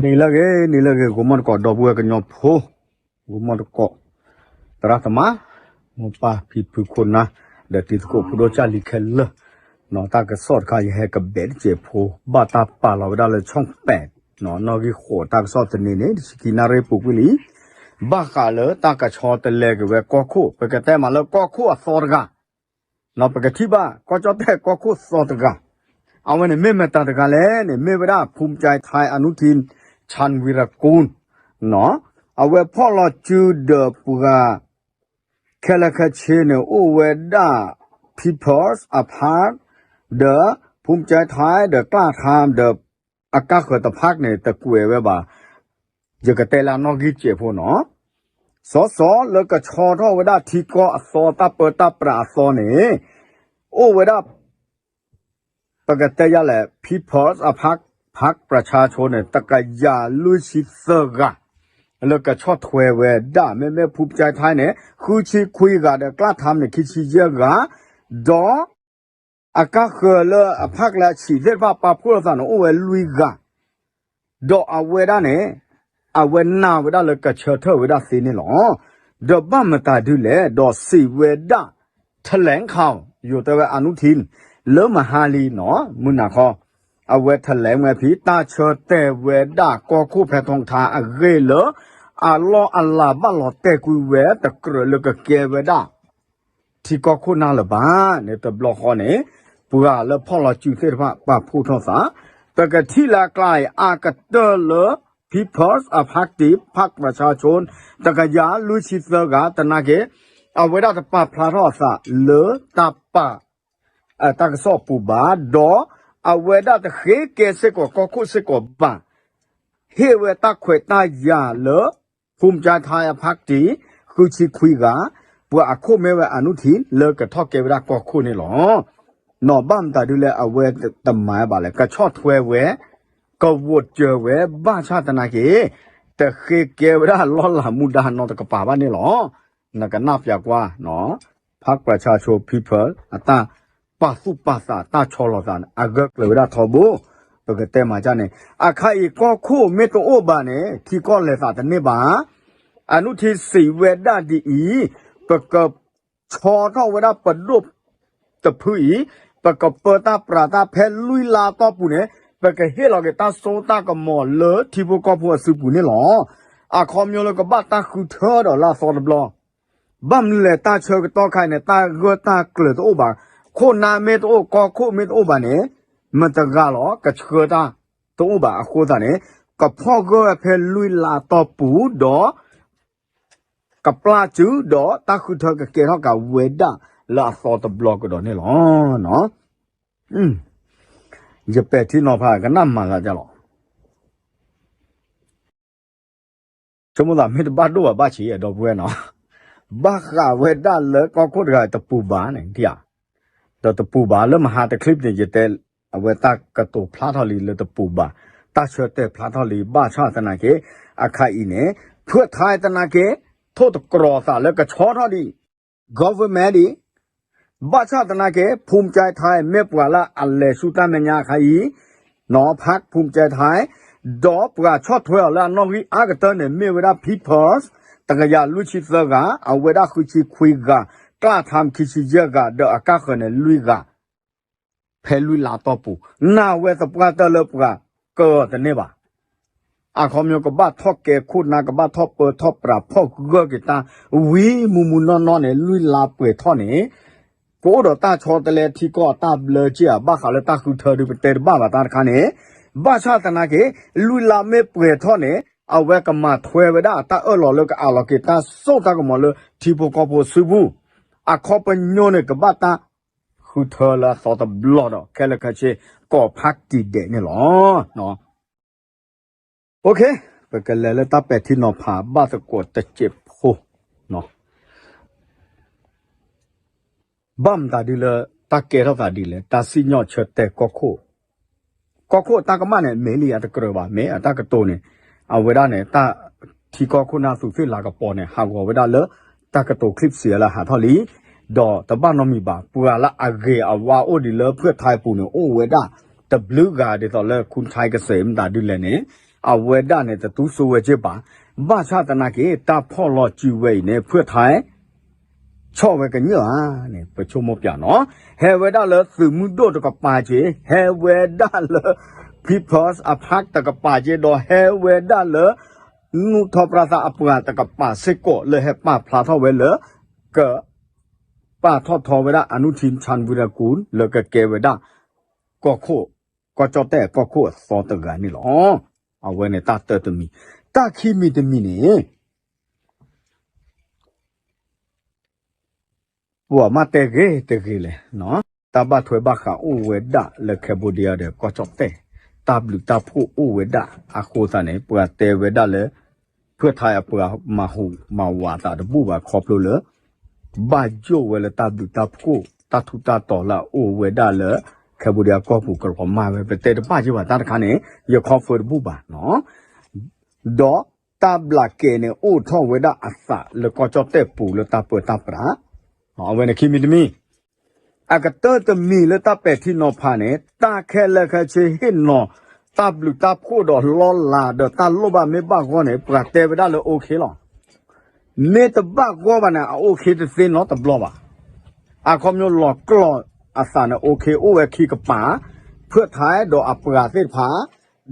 နံၤလၢအဂ့ၤ နံၤလၢအဂ့ၤ ဂီၤမီၢ်တကိး ဒီပုၢ်ဝဲၢ်ကညီဖိ, ဂီၤမီၢ်တကိး သရၣ်သမါ, မိၢ်ပၢ်ဖံဖုခိၣ်နၢ် ဒီးတံၤသကိးဖိဒိၣ်ကၢ်လံၤခဲလၢာ်, တၢ်ကစီၣ်တခါ ယဟဲကဘဲးတစဲးဖိ ဘၣ်တၢ်ပာ်လီၤဝဲဒၣ်လၢ ဆီၣ်ပဲး နီၣ်ဂံၢ်ဃိး တၢ်ကစီၣ်သန့န့ၣ် တဆံခံနၣ်ရံၣ်ပူၤကွံာ်လံ, ဘၣ်ဃးလၢတၢ်ကဆီတလဲက့ၤဝဲကီၢ်ခိၣ် ပကတဲမးလၢကီၢ်ခိၣ်အသီတဂၤ ပကထံၣ်ဘၣ် ကီၢ်ကၠီၣ်တဲၣ်ကီၢ်ခိၣ်သီတဂၤ, အဝဲန့ၣ်မ့ၢ်မတၤတဂၤလဲၣ်န့ၣ် မ့ၢ်ဝဲဒၣ် ဖူမကၠဲးထဲ အနုထံၣ် ဆၣ်ဝံရကူၣ်, အဝဲဖီၣ်လီၤစုဒီးပှၤ ခဲလၢာ်ခဲဆ့န့ၣ် အိၣ်ဝဲဒၣ် People's Park ဒီး ဖူမကၠဲးထဲ ဒီးကျၢၢ်ထါ ဒီး အကါဃၢၤတဖၣ်န့ၣ် တကွဲးဝဲဘၣ်, ယကတဲလၢအနီၣ်ဂံၢ်စဲးဖိနီၤ, စီၤစီၤလၢကဆီထီၣ်ဝဲဒၣ်ထံကီၢ်အသီ တၢ်ပၢတၢ်ပြးအသီန့ၣ် အိၣ်ဝဲဒၣ် ပကတဲယၤလဲၣ် People's Park ပၢၣ်ဆါဆိန့ၣ် တကယၤလွံၢ်ဆံသၢဂၤ လၢကဆီၣ်ထွဲဝဲဒၣ် မ့မ့ၢ်ဖူမကၠဲးထဲန့ၣ် ဃုဆံခွံဂၤ ဒီးကျၢၢ်ထါန့ၣ် ခံဆံယဲၢ်ဂၤ, ဒီး အကါဃၢၤလၢအဖၣ်ကျဲအဆံးသ့ၣ်တဖၣ်ပာ်ဖှိၣ်လိာ်သးန့ၣ် အိၣ်ဝဲလွံၢ်ဂၤ, ဒီးအဝဲဒၣ်န့ၣ် အဝဲနာ်ဝဲဒၣ်လၢကဆၢထၢၣ်ဝဲဒၣ်သ့န့ၣ်လီၤ. ဒီးဘၣ်မတၤဒုလဲၣ် ဒီးစံးဝဲဒၣ် ထဲလဲၣ်ခီ ယိၤတဲဝဲအနုထံၣ် လၢမဟါလံနီၤ မုၢ်နၤခီ အဝဲထဲလဲၣ်ဝဲဖဲ တၢ်ဆၢတဲာ်ဝဲဒၣ်ကီၢ်ခိၣ်ဖဲထီၣ်ထါအဂ့ၢ်လၢ အလီၢ်အလၤဘၣ်လီၤတဲာ်ကွံာ်ဝဲတကြၢးလၢကကဲဝဲဒၣ် ထံကီၢ်ခိၣ်နၢ်လၢၤဘၣ်န့ၣ် တဘျီဃီန့ၣ် ပှၤလၢဖီၣ်လီၤစုသ့ၣ်တဖၣ်ပာ်ဖှိၣ်ထီၣ်သး, ပကထံၣ်လၢအကျါအံၤ အကတၢၢ်လၢ People's Park ပၢၣ်ဆါဆိ တကယၤလွံၢ်ဆံသၢဂၤ တနာ်က့ အဝဲဒၣ်တပာ်ဖျါထီၣ်အသးလၢတၢ်ပာ် တၢ်ကစီၣ်အပူၤဘၣ်, ဒီးအဝဲဒၣ်တဃ့ကဲစ့ၢ်ကီးကီၢ်ခိၣ်စ့ၢ်ကီးဘၣ် ဟ့ၣ်ဝဲတၢ်ခွဲးတၢ်ယာ်လၢ ဖူမကၠဲးထဲအဖၣ်တံၢ် ဃုဆံခွံဂၤ, ပှၤအခိၣ်မ့ၢ်ဝဲအနုထံၣ်လၢကထီၣ်ကဲဝဲဒၣ်ကီၢ်ခိၣ်န့ၣ်လီၤ. နီၢ်ဘၣ်မတၤဒုလဲၣ် အဝဲတမၤဘၣ်လဲၣ် ကဆီၣ်ထွဲဝဲ ကဝိးစၢၤဝဲ ဘၣ်ဆၣ်သနာ်က့ တဃ့ကဲဝဲဒၣ်လီၢ်လၤမူဒါနီတကပၤဘၣ်န့ၣ်လီၤ. နကနၣ်ပျးကွၢ် ဖၢၣ်ပြၢၣ်ဆါဆိ people အတၢ်ပာ်သူၣ်ပာ်သး တၢ်ဆီလီၤသးန့ၣ် အဂၢၢ်ကျၢၤဝဲဒၣ်ထီဘိ, ပကတဲမၤကၢ်န့ၣ် အခါအံၤ ကီၢ်ခိၣ်မ့ၢ်တအိၣ်ဘၣ်န့ၣ် ထံကီၢ်လဲၤသးတန့ၢ်ဘၣ်. အနုထံၣ်စံးဝဲဒၣ်ဒ်အံၤ, ပကဆီထီၣ်ဝဲဒၣ်ပဒိၣ်တဖုအံၤ, ပကပၢတၢ်ပြးတၢ်ဖဲလွံၢ်လါအတီၢ်ပူၤန့ၣ် ပကဟ့ၣ်လီၤက့ၤတၢ်စိတၢ်ကမီၤလၢထံဖိကီၢ်ဖိအစုပူၤန့ၣ်လီၤ. အခီပညီလၢကဘၣ်တၢ်ဃုထၢဒီးလၢအသီတဘျီ ဘၣ်မနုၤလဲၣ် တၢ်ဆၢကတီၢ်ခါအံၤန့ၣ် တၢ်ဂၢၢ်တၢ်ကျၢၤတအိၣ်ဘၣ်, ခိၣ်နၢ်မ့ၢ်တအိၣ် ကီၢ်ခိၣ်မ့ၢ်တအိၣ်ဘၣ်န့ၣ် မတၤတဂၤလီၤ ကဆှၢတၢ်တအိၣ်ဘၣ်အဃိသတးန့ၣ် ကဖီၣ်ဂၢၢ်ဝဲဖဲလွံၢ်လါအတီၢ်ပူၤဒီး ကပျၢ်စုဒီးတၢ်ဃုထၢကကဲထီၣ်က့ၤဝဲဒၣ်လၢအသီတဘျီကဒီးန့ၣ်လီၤ. ယပဲာ်ထံနီၤဖး ကနၣ်မၤသးဒ်လီၤ. ဆိကမိၣ်သးမ့ၢ်တဘၣ်ဒိၣ်ဘၣ်ဘၣ်ဆံး ဒီပုၢ်ဝဲၢ်နီၤ, ဘၣ်ဃးဝဲဒၣ်လၢကီၢ်ခိၣ်တဂၤတပူၤဘၣ်န့ၣ် ထံၣ်ဧါ, ဒီးတပူၤဘၣ်လၢမဟါတချံၣ်န့ၣ် ယတဲ အဝဲတၢ်ကတိၤဖျါထီၣ်လံလၢတပူၤဘၣ်, တၢ်ဆၢတဲာ်ဖျါထီၣ်လံ ဘၣ်ဆၣ်သနာ်က့ အခါအံၤန့ၣ် ဖုၣ်ထဲသနာ်က့ ထိၣ်တကြီၤသးလၢကဆီထီၣ်ဒံး government ဒံး ဘၣ်ဆၣ်သနာ်က့ ဖူမကၠဲးထဲ မ့ၢ်ပှၤလၢအလဲၤဆူတၢ်မဲာ်ညါအခါအံၤ, နီၤ ဖၣ်ဖူမကၠဲးထဲ, ဒီးပှၤဆီၣ်ထွဲအီၤလၢအနီၣ်ဂံၢ်အါကတၢၢ်န့ၣ် မ့ၢ်ဝဲဒၣ် People's တကယၤလွံၢ်ဆံသၢဂၤ, အဝဲဒၣ်ဃုဆံခွံဂၤ, ကျၢ်ထါခံဆံယဲၢ်ဂၤ, ဒီးအကါဃၢၤန့ၣ်လွံၢ်ဂၤ ဖဲလွံၢ်လါတီၢ်ပူၤ, နာ်ဝဲသပှၢ်တၢၢ်လၢပှၤကတန့ၢ်ဘၣ်. အခီပညီကဘၣ်ထီၣ်ကဲခိၣ်နၢ် ကဘၣ်ထီၣ်ပၢထီၣ်ပြးဖီၣ်ဂၢၢ်က့ၤတၢ် ဝံၤမုၢ်မုၢ်နီၢ်နီၢ်န့ၣ် လွံၢ်လါပှဲၤထီၣ်န့ၣ် ကအိၣ်ဒီးတၢ်ဆီတလဲထံကီၢ်အတၢ်ဘျၢက့ၤဧါ ဘၣ်ဃးလၢတၢ်ဃုထၢဒုးပတဲတဘၣ်ဘၣ်တၢ်တခါန့ၣ်, ဘၣ်ဆၣ်သနာ်က့ လွံၢ်လါမ့ၢ်ပှဲၤထီၣ်န့ၣ် အဝဲကမၤထွဲဝဲဒၣ်အတၢ်အၢၣ်လီၤလၢကအးလီၤက့ၤတၢ်စိတၢ်ကမီၤလၢထံဖိကီၢ်ဖိစုပူၤ, အခီပညီန့ၣ် ကဘၣ်တၢ် ဃုထၢလၢအသီတဘျီဒီး ခဲလၢာ်ခဲဆ့ ကိးဖးတံၢ်ဒဲးန့ၣ်လီၤ. Okay, ပကလဲၤလၢတၢ်ပဲာ်ထံနီၤဖးဘၣ်သကိးတစဲးဖိ, ဘၣ်မတၤဒ်လၢတၢ်ကဲထီၣ်သးဒ်လဲၣ် တၢ်စံၣ်ညီၣ်ဆၢတဲာ်ကီၢ်ခိၣ်, ကီၢ်ခိၣ်တၢ်ကမၣ်န့ၣ် မ့ၢ်လံအတကြၢးဘၣ် မ့ၢ်အတၢ်ကတိၤန့ၣ်, အဝဲဒၣ်န့ၣ် တၢ်ထံကီၢ်ခိၣ်နၢ်သူးသ့ၣ်လၤကပီၤန့ၣ် ဟးဂီၤဝဲဒၣ်လၢ တၢ်ကတိၤ clip စံးလၢဟးထီၣ်လံ, ဒီးတဘၣ်နီတမံၤဘၣ် ပှၤလၢအဂ့ၤအဝါအိၣ်ဒံးလၢဖုၣ်ထဲပူၤန့ၣ် အိၣ်ဝဲဒၣ်တဘျုးဂၤဒ်သိးလၢ ခူၣ်ထဲကစဲး မတၤဒ်လဲၣ်န့ၣ်, အဝဲဒၣ်န့ၣ် တတူၢ်စိဝဲက့ဘၣ်. ဘၣ်ဆၣ်သနာ်က့ တၢ်ဖီၣ်လီၤစုဝဲအံၤန့ၣ် ဖၢၣ်ထါ ဆီၣ်ဝဲကညၣ်ဧါန့ၣ် ပဆိကမိၣ်ပၠးနီၤ. ဟဲဝဲဒၣ်လၢသုးမုၢ်ဒိၣ်တကပၤက့, ဟဲဝဲဒၣ်လၢ People's Park တကပၤက့, ဒီးဟဲဝဲဒၣ်လၢ နူၢ်ထီၣ်ပြၣ်သးအပှၤတကပၤစ့ၢ်ကီး လၢဟဲပာ်ဖျါထီၣ်ဝဲလၢ က ပာ်ထီၣ်ထီဝဲဒၣ် အနုထင် ချန်ဝီရကူၣ် လၢကကဲဝဲဒၣ် ကီၢ်ခိၣ်, ကီၢ်ကၠီၣ်တဲၣ်ကီၢ်ခိၣ်အသီတဂၤန့ၣ်လီၤ. အဝဲန့ၣ်တၢ်တၢတမံၤ, တၢ်ခံမံၤတမံၤန့ၣ် ပှၤမ့ၢ်တဲဂ့ၤတဂ့ၤလဲၣ်, တၢ်ဘၣ်ထွဲဘၣ်ဃးအိၣ်ဝဲဒၣ်လၢ Cambodia ဒီးကီၢ်ကၠီၣ်တဲၣ်, တၢ်ဘျုးတၢ်ဖှိၣ်အိၣ်ဝဲဒၣ်အဃိသတးန့ၣ် ပှၤတဲဝဲဒၣ်လၢ ဖၢၣ်ထါအပှၤမၤဟူးမၤဝးသးတဘူၣ်ဘၣ် ခီဖျိလၢ ဘၣ်ယိၣ်ဝဲလၢတၢ်ဘျုးတၢ်ဖှိၣ် တၢ်ထူးတၢ်တီၤလၢအအိၣ်ဝဲဒၣ်လၢ Cambodia ကီၢ်ပူၤကလီၤမၢ်ဝဲ ပတဲတဘၣ်ယဲၢ်ဘၣ်တၢ်တခါန့ၣ် ယခီဖျိတဘူၣ်ဘၣ်နီၤ. ဒီးတၢ်ဘျးကဲန့ၣ် အိၣ်ထီၣ်ဝဲဒၣ်အသးလၢကီၢ်ကၠီၣ်တဲၣ်ပူၤလၢတၢ်ပၢတၢ်ပြး, အဝဲန့ၣ်ခံမံၤတမံၤ, အကတၢၢ်တမံၤလၢတၢ်ပဲာ်ထံနီၤဖးန့ၣ် တၢ်ခဲလၢာ်ခဲဆ့ဟ့ၣ်နီၤ တၢ်ဘျုးတၢ်ဖှိၣ်ဒီးလီလးဒီးတၢ်လိၣ်ဘၣ်မ့ၢ်ဘၣ်ဂီၢ်န့ၣ် ပှၤတဲဝဲဒၣ်လၢ okay လီၤ. မ့ၢ်တဘၣ်ဂီၢ်ဘၣ်န့ၣ် အ okay တသ့နီတဘျီဘၣ်. အခီပညီလီၤကျိာ်အသးန့ၣ် okay အိၣ်ဝဲခံကပၤ, ဖၢၣ်ထါဒီးအပှၤသ့ၣ်တဖၣ်,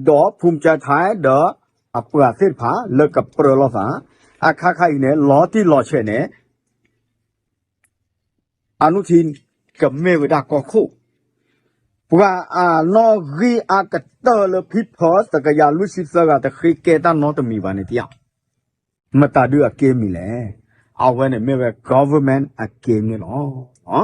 ဒီးဖူမကၠါထါဒီးအပှၤသ့ၣ်တဖၣ်လၢကပြၢလိာ်သး, အခါခါအံၤန့ၣ် လီၤတံၢ်လီၤဆဲးန့ၣ် အနုထံ ကမ့ၢ်ဝဲဒၣ်ကီၢ်ခိၣ်, ပှၤအနီၣ်ဂံၢ်အါကတၢၢ်လၢ People's တကယၤလွံၢ်ဆံသၢဂၤ တဃ့ကဲတၢ်နီတမံၤဘၣ်န့ၣ်တယၤ, မတၤဒုအကဲမံၤလဲၣ်. အဝဲန့ၣ်မ့ၢ်ဝဲ government အကဲန့ၣ်လီၤ.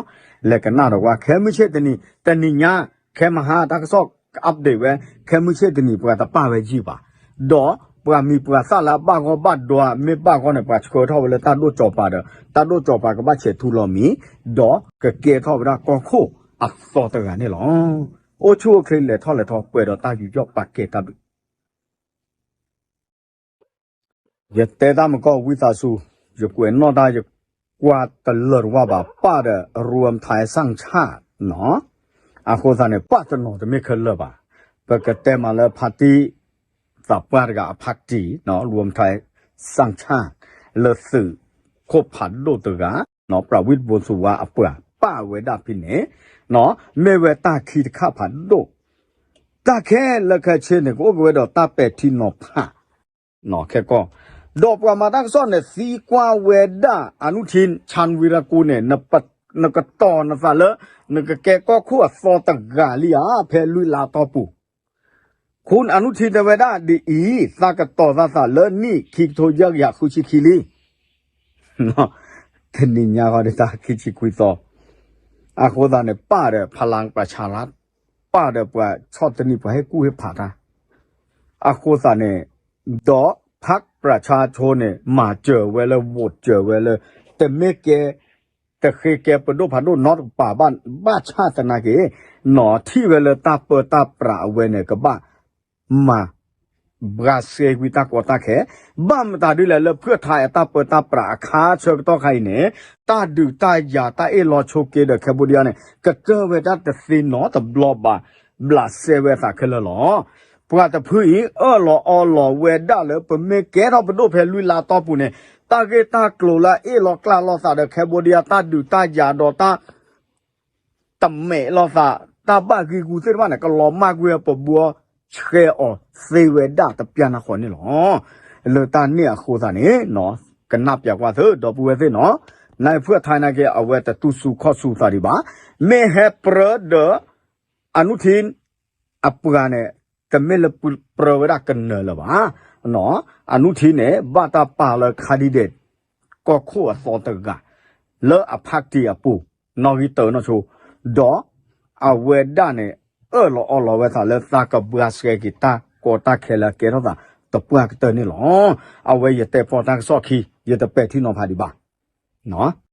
လဲၤကနၣ်ဒီးဝဲ ခဲမုၢ်ဆ့ၣ်တနံၤ တနံၤညါ ခဲမဟါတၢ်ကစီၣ် update ဝဲ ခဲမုၢ်ဆ့ၣ်တနံၤ ပှၤတပာ်ဝဲယံာ်ဘၣ်, ဒီးပှၤမံၤပှၤသၣ်လၢအဘၣ်ဂီၢ်ဘၣ်ဒွါမ့ၢ်ဘၣ်ဂီၢ်န့ၣ် ပှၤဆှၢထီၣ်ဝဲလၢတၢ်ဒိၣ်ကၠီၤပၤဒီး တၢ်ဒိၣ်ကၠီၤပၤကဘၣ်ဆဲးထူလီၤမံၤ, ဒီးကကဲထီၣ်ဝဲဒၣ်ကီၢ်ခိၣ်အသီတဂၤန့ၣ်လီၤ. အိၣ်ဆူၣ်အိၣ်ချ့လဲၤထီၣ်လဲၤထီ ပှဲၤဒီးတၢ်ယူးယီၣ်ပာ်ကဲတၢ်ဘျုး ယတဲတၢ်မကီၢ်ဝံသးစူၤ, ယကွဲးနီၣ်တၢ် ယကွၢ်တလၢာ်တဝၢ်ဘၣ် ပၣ်ဒီး ရူမ်ထါစၣ်ဆၣ်နီၤ, အဃိသတးန့ၣ် ပၣ်တနီၤတမ့ၢ်ခဲလၢာ်ဘၣ်, ပကတဲမးလၢ ဖါတံၢ် သးပှၢ်တဂၤအဖါတံၢ်နီၤ ရူမ်ထါစၣ်ဆၣ် လၢသုးခိၣ်ဖးဒိၣ်တဂၤ ပြးဝံၣ်ဘိသူဝါအပှၤ ပၣ်ဝဲဒၣ်ဖဲန့ၣ် မ့ၢ်ဝဲတၢ်ခံတခါဖးဒိၣ်, တၢ်ခဲလၢာ်ခဲဆ့န့ၣ် ကအိၣ်က့ၤဝဲဒီးတၢ်ပဲာ်ထံနီၤဖး ခဲကီၢ်, ဒီးပှၤမၤတၢ်ကစီၣ်န့ၣ် သံကွၢ်ဝဲဒၣ် အနုထံ ဆၣ်ဝံရကူၣ်န့ၣ် နကတီၤနသးလၢ နကကဲကီၢ်ခိၣ်အသီတဂၤလံဧါ ဖဲလွံၢ်လါအတီၢ်ပူၤ, ခူၣ်အနုထံတဲဝဲဒၣ်ဒ်အံၤ, သးကတီၤသးသးလၢနံၣ်ခံကထိယဲၢ်ကယၤဃုဆံခံလံ တနံၤညါဃီဒ်တၢ်ခံဆံခွံသီ, အဃိသတးန့ၣ် ပၣ်ဒီးဖလၣ်ပြးဆါလၢ်, ပၣ်ဒီးပှၤဆီၣ်တနံၤပှၤဟ့ၣ်ကူၣ်ဟ့ၣ်ဖးတၢ်, အဃိသတးန့ၣ် ဒီးဖးပြးဆါဆိန့ၣ် မၤစၢၤဝဲလၢ ဝိးစၢၤဝဲလၢ တမ့ၢ်ကဲ တဃ့ကဲပဒိၣ်ဖးဒိၣ်နီတကပၤဘၣ်, ဘၣ်ဆၣ်သနာ်က့ နီၤထံၣ်ဝဲလၢတၢ်ပၢတၢ်ပြးအဝဲန့ၣ် ကဘၣ် မၤ ဘှါစဲကွံာ်တၢ်ကီတၢ်ခဲ, ဘၣ်မတၤဒ်လဲၣ်လၢဖုၣ်ထါအတၢ်ပၢတၢ်ပြးအခါဆၢကတီၢ်ခါအံၤန့ၣ် တၢ်ဒုးတၢ်ယၤတၢ်အ့ၣ်လိာ်ဆိးက့ဒီး Cambodia န့ၣ် ကတၢၢ်ဝဲဒၣ်တသ့နီတဘျီဘၣ်, ဘျးစဲဝဲအသးခဲလၢာ်လီၤ. ပှၤတဖုအံၤ အၢၣ်လီၤအီလီၤဝဲဒၣ်လၢပမ့ၢ်ကဲထီၣ်ပဒိၣ်ဖဲလွံၢ်လါတီၢ်ပူၤန့ၣ် တၢ်ဂ့ၢ်တၢ်ကျိၤလၢအအ့ၣ်လိာ်ကျါလိာ်သးဒီး Cambodia တၢ်ဒုးတၢ်ယၤဒီးတၢ် တမဲာ်လိာ်သး တၢ်ဘၣ်ဂံၢ်ဂူၤသ့ၣ်တဖၣ်န့ၣ် ကလီၤမၢ်ကွံာ်ပဘှီဆှဲအီၤသ့ဝဲဒၣ်တပျၢ်နၢ်ဃီန့ၣ်လီၤ. လၢတၢ်န့ၣ်အဃိသတးန့ၣ် ကနၣ်ပၠးကွၢ်သု ဒီပုၢ်ဝဲၢ်သ့ၣ်နီၤ, နဖုၣ်ထါနာ်က့ အဝဲတတူၢ်ဆူၣ်ခီၣ်ဆူၣ်သးဒံးဘၣ်, မ့ၢ်ဟဲပြၢဒီး အနုထံ အပှၤန့ၣ် တမ့ၢ်လၢပြၢဝဲဒၣ်ကနၢၤလၢၤဘၣ်. အနုထံန့ၣ် ဘၣ်တၢ်ပာ်လၢ candidate ကီၢ်ခိၣ်အသီတဂၤ လၢအ party အပူၤ နီၣ်ဂံၢ်တၢနီၢ်ဆိ, ဒီးအဝဲဒၣ်န့ၣ် အၢၣ်လီၤအီလီၤဝဲသးလၢသးကဘှါစဲက့ၤတၢ်ကီတၢ်ခဲလၢအကဲထီၣ်သး တပှၢ်ကတၢၢ်န့ၣ်လီၤ. အဝဲယတဲဖီတၢ်ကစီၣ်ခံ ယတပဲာ်ထံနီၤဖးဒံးဘၣ်.